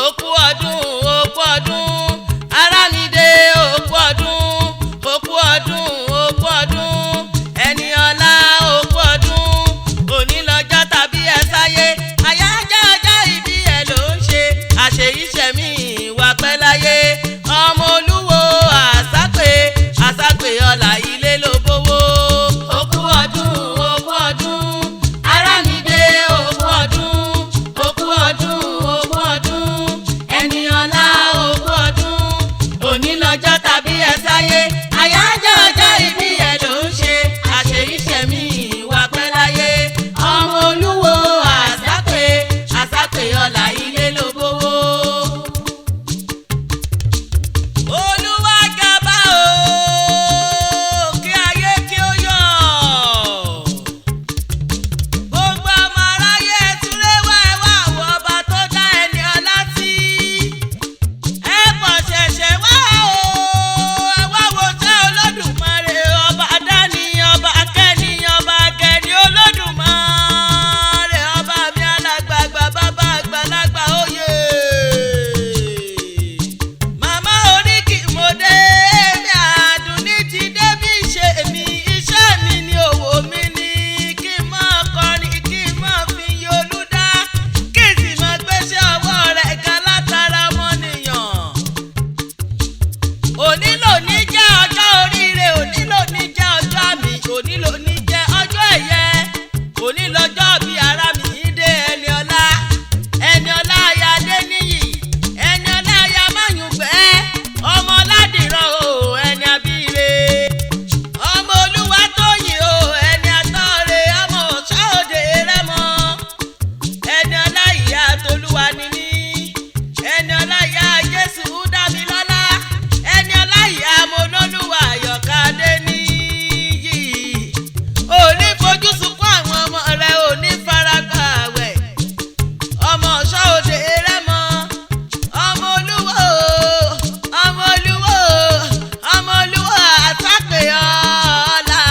Òkú ọdún, òkú ọdún, Arámidé, òkú ọdún, òkú ọdún, òkú ọdún, ẹni ọlá, òkú ọdún, òní lọ́jọ́ tàbí ẹ sáyé, àyájọ́ ọjọ́ ìbí ẹ ló ń ṣe, àṣeyíṣẹ́mi ìwà pẹ́ láyé, ọmọ olúwo àsápè, àsápè ọlá ilé ló bówó. Òkú ọdún, òkú ọdún, Arámidé, òkú ọdún, òkú ọdún, òkú ọdún, ẹni ọlá, òkú ọdún, òní lọ́jọ́ tàbí ẹ sáyé, àyájọ́ ọjọ́ ìbí ẹ ló ń ṣe, àṣeyíṣẹ́mi ìwà pẹ́ láyé, ọmọ olúwo àsápè, àsápè ọlá ilé ló bówó. Olúwa jọba o, kí ayé kí ó yọ̀, gbogbo ọmọ aráyé túlé wá, ẹ wá àwọn ọba tó dá ẹni ọlá sí. Ẹ pọ̀ ṣẹ̀ṣẹ̀ wá o, ẹ wá wo ṣẹ́ Olódùmarè, ọba dání, ọba kẹ́ni, ọba kẹ́ni Olódùmarè, ọba mi alágbàgbà, bàbá àgbàlagbà òye. Màmá oríkì mo dé, mi àdùnní ti dé bí ṣe mi, iṣẹ́ mi ni òwò mi ni kí n máa kọrin, kí n máa fi yin Olúdá, kí n sì máa gbéṣẹ́ ọwọ́ rẹ̀ ga látara ọmọnìyàn. Òní lòní jẹ́ ọjọ́ oríire, òní lòní jẹ́ ọjọ́ àmì, òní lòní jẹ́ ọjọ́ ẹ̀yẹ, òní lọ́jọ́ bí Arámidé ẹni ọlá, ẹni ọlá aya Adéníyì, ẹni ọlá aya Máyùngbẹ́, ọmọ Ládìrán o, ẹni abíire, ọmọ Olúwa tóyìn o, ẹni atọ́re, ọmọ ọ̀ṣọ́ òde rẹ́mọ, ẹni ọlá ìyá Tolúwa ni mí, ẹni ọlá ìyá Jésù Dámilọ́lá, ẹni ọlá ìyá Monólúwa Àyọ̀ká Adéníyì. Òní fojú sunkún àwọn ọmọ rẹ, òní faragbá àwẹ̀, ọmọ ọ̀ṣọ́ òde rẹ́mọ, ọmọ olúwo, ọmọ olúwo, ọmọ olúwo àtàpè ọ̀la,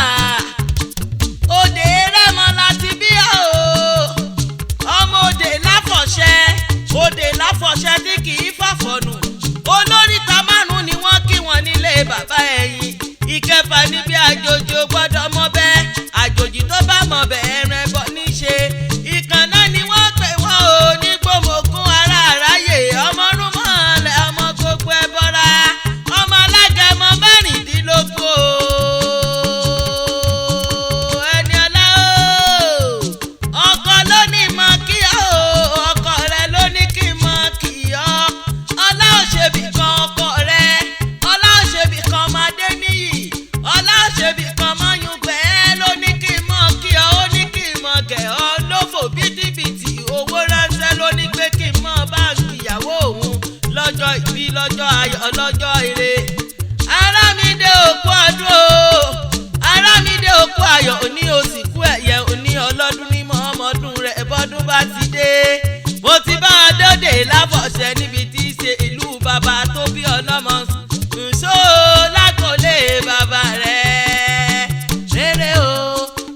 òde rẹ́mọ láti bí o, ọmọ òde láfọ̀ṣẹ́, òde láfọ̀ṣẹ́ tí kì í fàfọ̀nù, olóríta márùn-ún ni wọ́n kí wọn nílé bàbá ẹ̀yìn, ìkẹfà níbi àjòjì ò gbọ́dọ̀ mọ̀ bẹ́ẹ̀, àjòjì tó bá mọ̀ bẹ́ẹ̀ ẹran ẹbọ níṣe, ìkànnà ni wọ́n pè wọ́n o ní gbòmògùn ará àráyè, ọmọ rúmọ̀ọ́lẹ̀, ọmọ gbogbo ẹbọra, ọmọ alágẹmọ 16 o, ẹni ọlá o, ọkọ ló ní mọ kí ọ o, ọkọ rẹ ló ní kí mọ kí ọ, ọlá òṣèbí kan ọkọ rẹ, ọlá òṣèbí kan ọmọdé níyì, ọlá òṣèbí kan mọ́yúngbẹ́ ló ní kí mọ kí ọ, ó ní kí mọ gẹ̀ ọ, ló fò bìtìbìtì owó ránṣẹ́, ló ní pé kí mọ báńkì ìyàwó òun lọ́jọ́ ìbí, lọ́jọ́ ayọ̀, lọ́jọ́ ire. Arámidé òkú ọdún o, Arámidé òkú ayọ̀, òní òsìkú ẹ̀yẹ, òní ọlọ́dún ní mọ́ọ́mọ́dún rẹ̀ bọ́dún bá ti dé. Mo ti bá a dóde láfọ̀ṣẹ níbi tí í ṣe ìlú bàbá tó bí ọlọ́mọ, nṣó lákòlé bàbá rẹ̀. Rere o,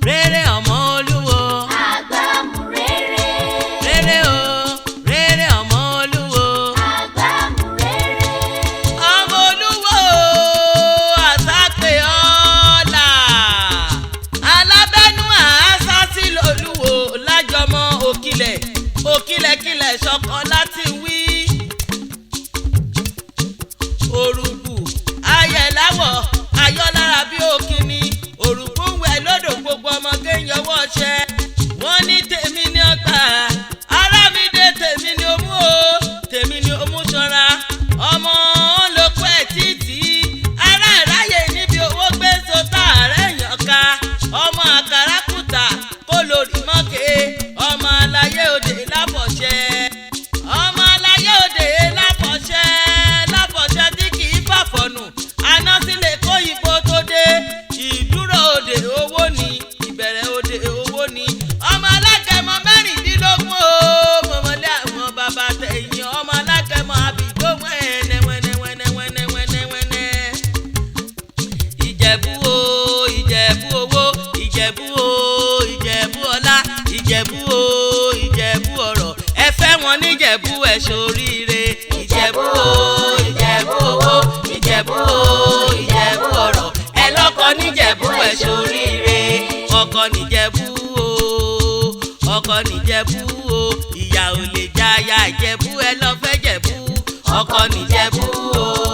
rere ọmọ olúwo. Àgbàmúréré. Rere o, rere ọmọ olúwo. Àgbàmúréré. Ọmọ olúwo àsápè ọ̀la, alábẹ́nú àásásí lolúwo lájọmọ òkìlẹ̀, òkìlẹ̀kìlẹ̀ ṣọkọ láti wí. Òrùkù ayẹ̀láwọ̀ ayọ́lára bí òkìní, òrùkù ń wẹ̀ lódò, gbogbo ọmọge ń yọwọ́ ṣẹ. Wọ́n ní tèmi ní ọgbà, Arámidé tèmi ní omú o, tèmi ní omú ṣanra, ọmọ olóko ẹ̀ títí, ará ìráyè níbi owó gbé sọta ààrẹ yàn ká, ọmọ àkàrà kùtà kó lórí mọ́kè, ọmọ aláyé òde láfọ̀ṣẹ, ọmọ aláyé òde láfọ̀ṣẹ, láfọ̀ṣẹ tí kì í fàfọ̀nù, aná sílẹ̀ kó ìbò tó dé, ìdúró òde owó ni, ìbẹ̀rẹ̀ òde owó ni. Níjẹ̀bú ẹ̀ ṣoríire. Ìjẹ̀bú o, Ìjẹ̀bú owó, Ìjẹ̀bú o, Ìjẹ̀bú ọ̀rọ̀. Ẹ lọ́kọ níjẹ̀bú ẹ̀ ṣoríire. Ọkọ níjẹ̀bú o, ọkọ níjẹ̀bú o, ìyà ò lè jaya Ìjẹ̀bú, ẹ lọ fẹ́ jẹ̀bú. Ọkọ níjẹ̀bú o.